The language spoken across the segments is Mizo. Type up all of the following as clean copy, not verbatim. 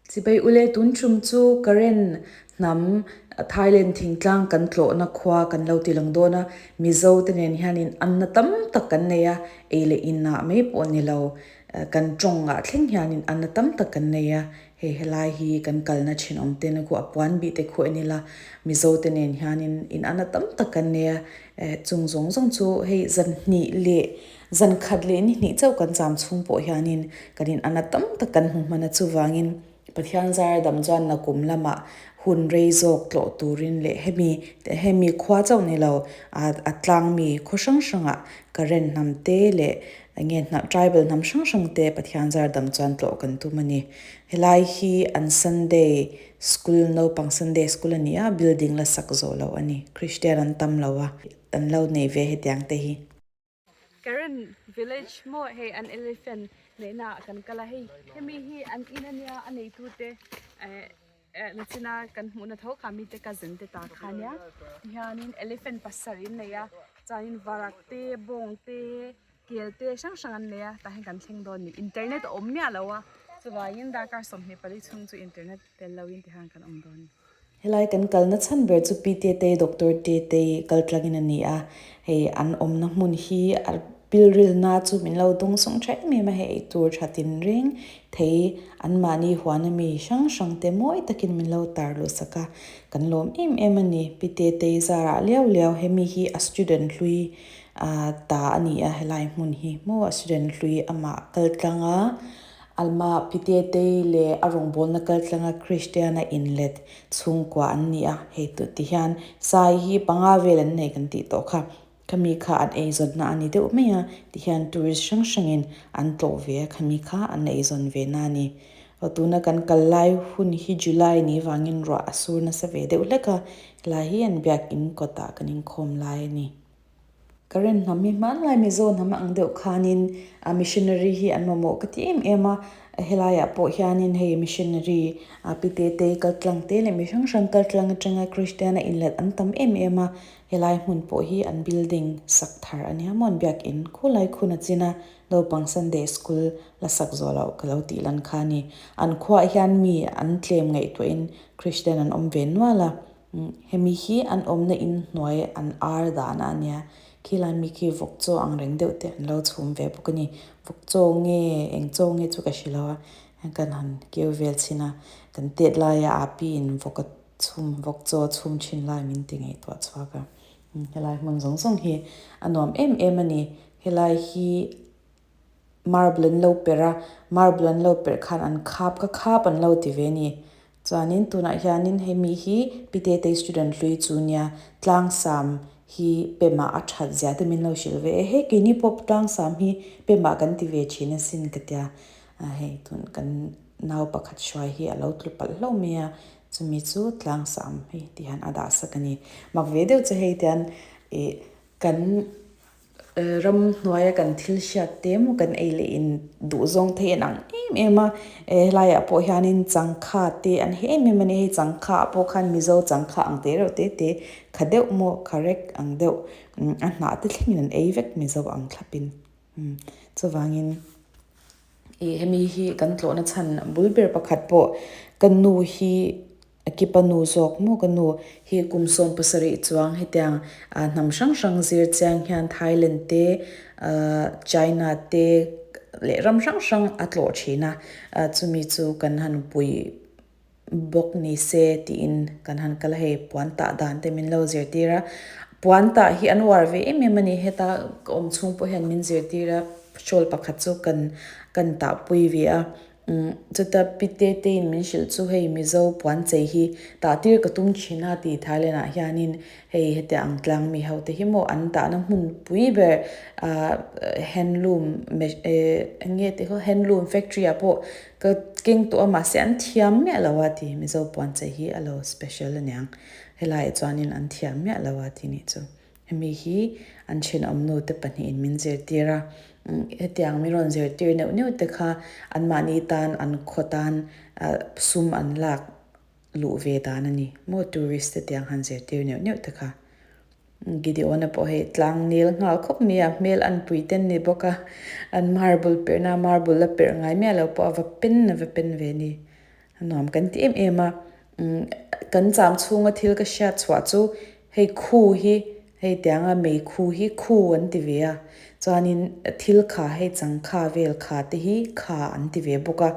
Chibai ule tun tum chu Karen hnam Thailand thingtlang kan tlawhna khua kan lo ti lang dawn a, Mizo te nen hianin anna tam tak kan nei a, ei leh inah mai pawh ni lo kan tawngah thleng hianin anna tam tak kan nei a, hei helai hi kan kalna thenawm te na khu a puan bih te khu en ila Mizo te nen hianin in anna tam tak kan nei a, chung zawng zawng chu hei zan hnih leh Zan khat leh ni hnih chauh kan cham chhung pawh hianin kan in ana tam tak kan hmu hman a, chuvangin Pathian zar dam chuan nakum lamah hun rei zawk tlawh turin leh hemi hemi khua chauh ni lo a tlang mi khaw hrang hrangah Karen hnam te leh enge hnam tribal hnam hrang hrang te Pathian zar dam chuan tlawh kan tum a ni. Helai hi an Sunday school naupang Sunday school a ni a, building la sak zawh loh a ni. Christian an tam lo a, an lo nei ve hetiang te hi. Karen village maw hei an elephant neihna ah kan kal a hei hemi hi an in ania a neitu te eh eh nachina kan hmuhna tho kha mite cousin te ta kha ania tihianin elephant pasarih an nei a chuanin varak te bawng te kel te hrang hrang an nei a tah hian kan thleng dawn a ni internet a awm miah lo a chuvangin darkar 24 chhung chu internet tel loin tihian kan awm dawn a ni. Helai kan kalna chhan ber chu Pi Tetei, Doctor Tetei kal tlangin a ni a, hei an awmna hmun hi a pilrilna chu min lo dawng sawng tha em em a, hei eitur tha tinreng thei anmahni huana mi hrang hrang te mawi takin min lo tar luh sak a, kan lawm em em a ni. Pi Tetei zarah liau liau hemi hi a student hlui ta a ni a, helai hmun hi maw a student hlui amah kal tlang a. Alma Pitetei leh a rawngbawlna kaltlanga Kristiana inlet chhungkua an ni a, hei tut ti hian sai hi panga vel an nei kan tih tawh kha. Khami kha an eizawnna a ni deuh mai a, ti hian tourist hrang hrangin an tlawh ve a, khami kha an eizawn ve na a ni. Aw tuna kan kal lai hun hi July ni vangin ruah a sur nasa ve deuh hlek a, helai hi an biakin kawtah kan inkhawm lai a ni. Karen hnam hi hmanlai Mizo hnam ang deuh khanin a missionary hi an mamawh ka ti em em a, helaiah pawh hianin hei missionary a pi te te kal tlang te leh mi hrang hrang kal tlang atanga Kristian a inlet an tam em em a, helai hmun pawh hi an building sak thar a nia maw an biakin khulai khun a chin a, naupang Sunday school la sak zawh loh ka lo tih lan kha a ni. An khuaah hian mi an tlem ngaihtuahin Kristian an awm ve nual a. Hemi hi an awmna in hnuai an ar dan a nia, khilai mi khi vawk chaw ang reng deuh te an lo chhum ve bawk a ni. Vawk chaw nge eng chaw nge chu ka hre lo a, kan han keu vel chhin a, kan tet laia a pi in vawk a chhum vawk chaw a chhum thin lai min ti ngaihtuah chhuak a. Helai hmun zawng zawng hi a nuam em em a ni, helai hi. Marble an lo perh a, marble an lo perh khan an khap ka khap an lo ti ve a ni. Chuanin tunah hianin hemi hi Pi Tetei student hlui chu nia tlangsam hi pemah a that zia te min lo hrilh ve e. Hei keini pawh tlangsam hi pemah kan ti ve thin asin ka tia. Hei tun kan nau pakhat hruai hi a lo tlu palh hlauh mai a, chumi chu tlangsam hei ti hian a dah sak a ni. Mak ve deuh chu hei tian ih kan. Ram hnuaia kan thil hriat te maw kan ei leh in duh zawng thei an ang em em a, helaiah pawh hianin changkha te an heh em em a ni, hei changkha ah pawh khan Mizo changkha ang te reuh te te kha deuh maw kharek ang deuh a hnah te thlengin an ei vek Mizo ang thlapin chuvangin ih hemi hi kan tlawhna chhan bul ber pakhat pawh ka nu hi. A kipa nu zawk maw ka nu hi kum 70 chuang hetiang hnam hrang hrang zir chiang hian Thailand te China te leh ram hrang hrang a tlawh thin a, chumi chu kan han pui bawk ni se tiin kan han kal a hei puan tah dan te min lo zirtir a, puan tah hi an uar ve em em a ni heta ka awm chhung pawh hian min zirtir a shawl pakhat chu kan kan tahpui ve a. Umm chuta pi te te in min hrilh chu hei Mizo puan chei hi tah tir ka tum thin a ti Thailand ah hianin hei hetiang ang tlang mi ho te hi maw an tahna hmun pui ber ah handloom eh eng nge tih khaw handloom factory ah pawh ka keng tawh a mahse an thiam miah lo a ti Mizo puan chei hi a lo special aniang helai ah chuanin an thiam miah lo a ti nih chu. Hemi hi an thenawmnu te pahnihin min zirtir a, hetiang min rawn zirtir neuh neuh te kha anmahni tan an khaw tan sum an lak luh ve dan a ni maw tourist te tiang han zirtir neuh neuh te kha. Gideon-a pawh hei tlang nel nghal khawp mai a, hmel an pui ten ni bawk a, an marble perhna marble la perh ngai miah lo pawh a va pen a va pen ve a ni. Nuam kan ti em em a. Kan cham chhunga thil ka hriat chhuah chu hei khu hi hei tianga mei khu hi khu an ti ve a. Chuanin thil kha hei changkha vel kha te hi kha an ti ve bawk a.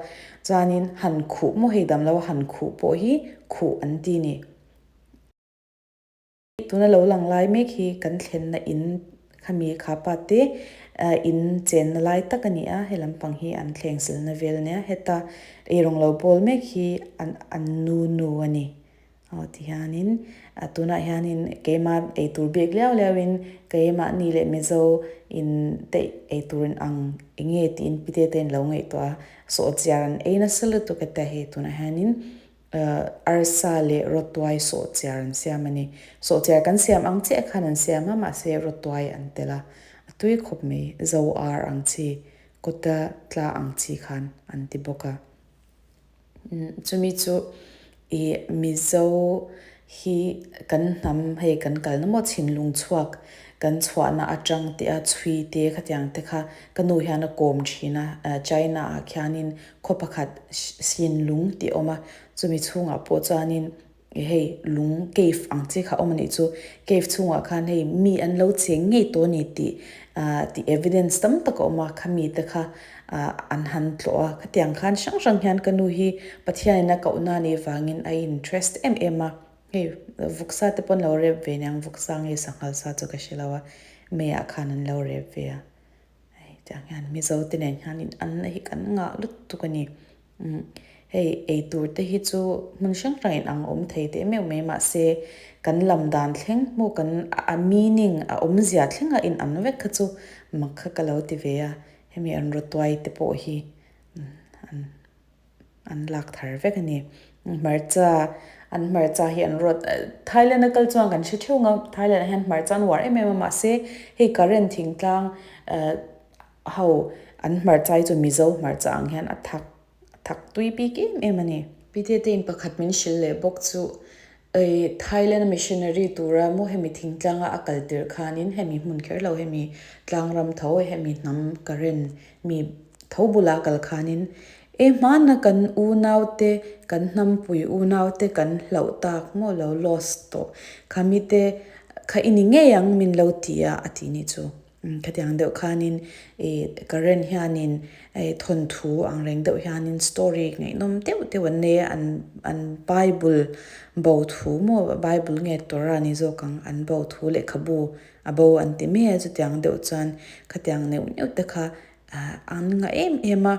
Chuanin han khuh maw hei damlo a han khuh pawh hi khuh an ti a ni. Tuna lo lang lai mek hi kan thlenna in khami kha pa te in chenna lai tak a ni a, he lampang hi an thleng silna vel a nia, heta eirawng lo bawl mek hi an an nu nu a ni. Aw tihianin tunah hianin keimah eitur bik liau liauin keimahni leh Mizo in te eitur in ang enge tiin pite te in lo ngaihtuah a, sawhchiar an ei nasa lutuk a tia hei tunah hianin Arsa leh rawtuai sawhchiar an siam a ni. Sawhchiar kan siam ang chiah khan an siam a, mahse rawtuai an tel a, a tui khawp mai. Zo ar ang chi, kawta tla ang chi khan an ti bawk a. Chumi chu ih Mizo hi kan hnam hei kan kalna maw chhinlung chhuak kan chhuahna atang tih a chhui te khatiang te kha ka nu hian a kawm thin a, China ah khianin Khaw pakhat sin lung tih a awm a, chumi chhungah pawh chuanin hei lung cave ang chi kha a awm a nih chu. Cave chhungah khan hei mi an lo cheng ngei tawh a ni tih ah tih evidence tam tak a awm a, khami te kha ah an han tlawh a. Khatiang khan hrang hrang hian ka nu hi Pathianin a kohna a nih vangin a interest em em a, hei vawksa te pawh an lo rep ve aniang, vawksa nge sanghal sa chu ka hre lo a, May ah khan an lo rep ve a. Hei tiang hian Mizo te nen hian in anna hi kan ngah lutuk a ni. Umm hei eitur te hi chu hmun hrang hrang in ang awm thei teh meuh mai mahse kan lam dan thleng hmuh kan a meaning a awmzia thleng a in ang vek kha chu mak kha ka lo ti ve a hemi an rawtuai te pawh hi an An lak thar vek a ni. Hmarcha, an hmarcha hi an rawt, Thailand a kal chuan kan hre theuh ang a, Thailand ah hian hmarcha an uar em em a mahse hei Karen thingtlang ho an hmarcha hi chu Mizo hmarcha ang hian a thak a thak tui bik em em a ni. Pite te in pakhat min hrilh leh bawk chu ei Thailand a missionary tura maw hemi thingtlanga a kal tirh khanin hemi hmun kher lo hemi tlangram tho hemi hnam Karen mi Tho bula kal khanin, E hmana kan unaute, kan hnampui unaute kan hlauh tak maw lo lost tawh kha mite kha i ni ngei ang min lo ti a, a tih nih chu. Khatiang deuh khanin i Karen hianin i thawnthu ang reng deuh hianin story ngaihnawm deuh deuh an nei a, an an Bible bo thu maw Bible nge Torah ni zawk ang an bo thu lehkhabu a bo an ti mai a, chutiang deuh chuan khatiang neuh neuh te kha An ngah em em a,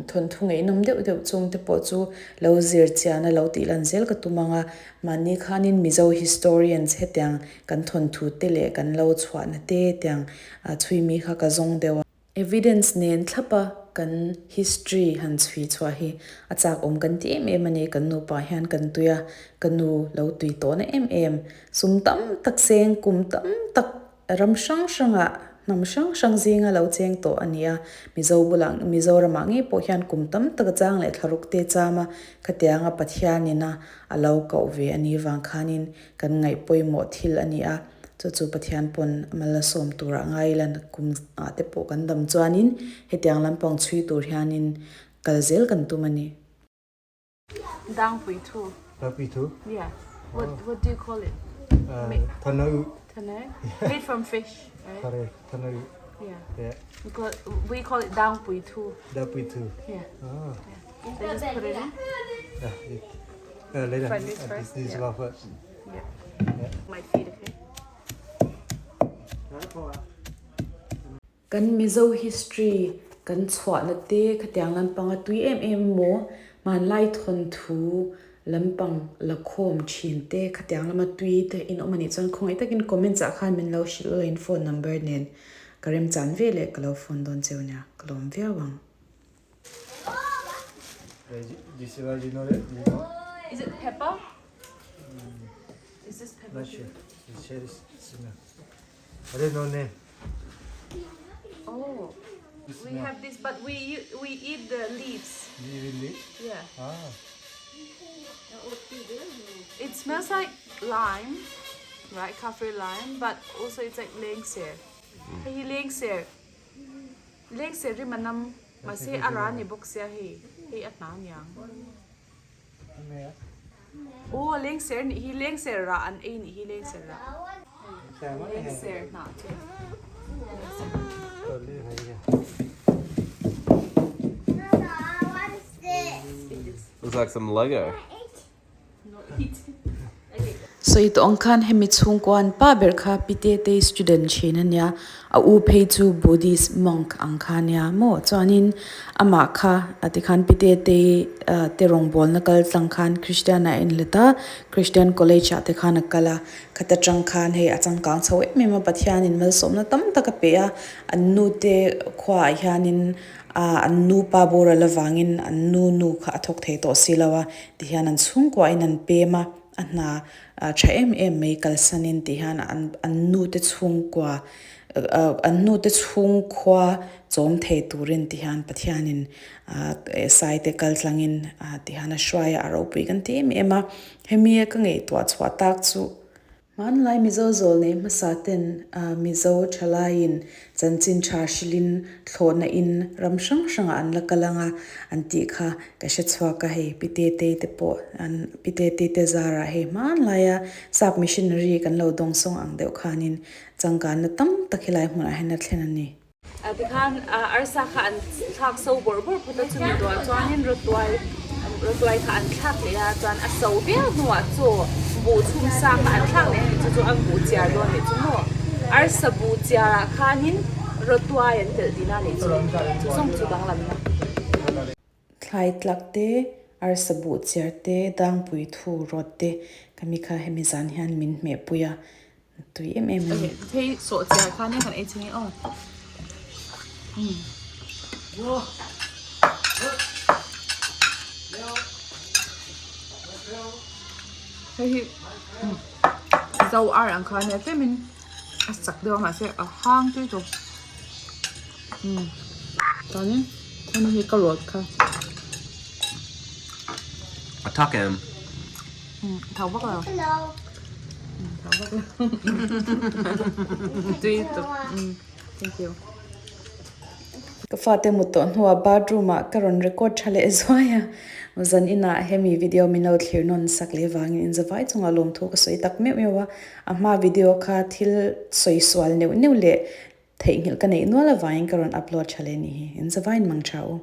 thawnthu ngaihnawm deuh deuh chung te pawh chu lo zir chian a lo tih lan zel ka tum ang a, mahni khanin Mizo historians hetiang kan thawnthu te leh kan lo chhuahna te tiang chhui mi kha ka zawng deuh a. Evidence nen thlap a kan history han chhui chhuah hi a chak awm kan ti em em a ni, kan nupa hian kan tui a, ka nu lo tui tawhna em em, sum tam tak seng kum tam tak Ram hrang hrangah hnam hrang hrang zinga lo cheng tawh a ni a, Mizo bulah Mizoramah ngei pawh hian kum tam tak chang leh thlaruk te cham a, khatianga Pathianin a a lo koh ve a nih vang khanin kan ngaih pawimawh thil a ni a, chu chu Pathian pawn mal a sawm turah ngai ila kum ah te pawh kan dam chuanin hetiang lampang chhui tur hianin kal zel kan tum a ni. Dang pui thu. Dang pui thu? Yeah. What oh. what do you call it? Thanau. Thanau. Made from fish, right? Correct. Thanau. Yeah. Yeah. We call it, we call it dang pui thu. Dang pui thu. Yeah. Oh. Yeah. They just put it in. Yeah. Yeah. Later. Fry this first. This, this yeah. one first. Yeah. Yeah. My feet, okay? Kan Mizo history kan chhuahna te khatiang lampanga tui em em maw hmanlai thawnthu lampang la khawm thin te khatiang lama tui te in awm anih chuan khawngaih takin comments ah khan min lo hrilh ula in phone number nen ka remchan ve leh ka lo phone dawn cheu nia ka lawm viau ang. Is it pepper? Is this pepper? I don't know name. Oh, we have this, but we we eat the leaves. You eat leaves? Yeah. Ah. It smells like lime, right? Kaffir lime, but also it's like lengser. Hei lengser. Lengser ri manam, mase arani bok sia hei. Hei atna niang. Lengser nih hi lengser rah an ei nih hi lengser rah. Lengser hnah chu. Looks like some Lego. Sawi tawh ang khan hemi chhungkua an pa ber kha Pi Tetei student thin a nia, a u phei chu Buddhist monk ang kha a nia maw? Chuanin amah kha a tikhan Pi Tetei te rawngbawlna kal tlang khan Christian ah a inlet a, Christian college ah te khan a kal a, khata tang khan hei a changkang chho em em a, Pathianin malsawmna tam tak a pe a, an nu te khuaah hianin A an nupa boral avangin an nu nu kha a thawk thei tawh si lo a, tihian an chhungkuahin an pem a, a hna tha em em mai kalsanin tihian an an nu te chhungkua an nu te chhungkhua chawm thei turin tihian Pathianin sai te kal tlangin tihian a hruai a, a ropui kan ti em em a, hemi ka ngaihtuah chhuah tak chu. Hmanlai Mizo zawl nei hmasa ten Mizo thalaiin chanchin tha hrilhin thlawhna in ram hrang hrangah an la kal ang a an tih kha ka hre chhuak a, hei Pi Tetei te pawh an Pi Tetei te zarah hei hmanlaia sap missionary kan lo dawngsawng ang deuh khanin changkanna tam tak helai hmunah hian a thlen a ni. Tikhan arsa kha an thlak so bawrh bawrh phawt a, chumi duah chuanin rawtuai rawtuai kha an thlak leh a, chuan a so viau hnuah chaw buh chhum sa kha an thlak leh a ni chu chu an buh chiar dawn a nih chu maw arsa buh chiar ah khanin rawtuai an telh tihna a nih chu chu zawng chu danglam na. Thlai tlak te, arsa buh chiar te, dangpui thu rawt te ka mi kha hemi zan hian min hmehpui a, tui em em a ni. Hei sawh chiar khan nia kan ei ching e aw. Hei hi zo ar ang khan nia tlemin a sak deuh a mahse a hang tui tawp. Chuanin hemi hi ka rawt kha. A thak em? Thau vak lo. Thau vak lo. Tui tawp. Thank you. Ka fate mut tawh hnuah bathroom ah ka rawn record tha leh zuai a, zan inah hemi video min lo thlir nawn sak leh vangin inzavai chungah lawmthu ka sawi tak meuh meuh a, a hma video kha thil sawi sual neuh neuh leh Theihnghilh ka neih nual avangin ka rawn upload tha leh ni hi. In zavaiin mang tha u.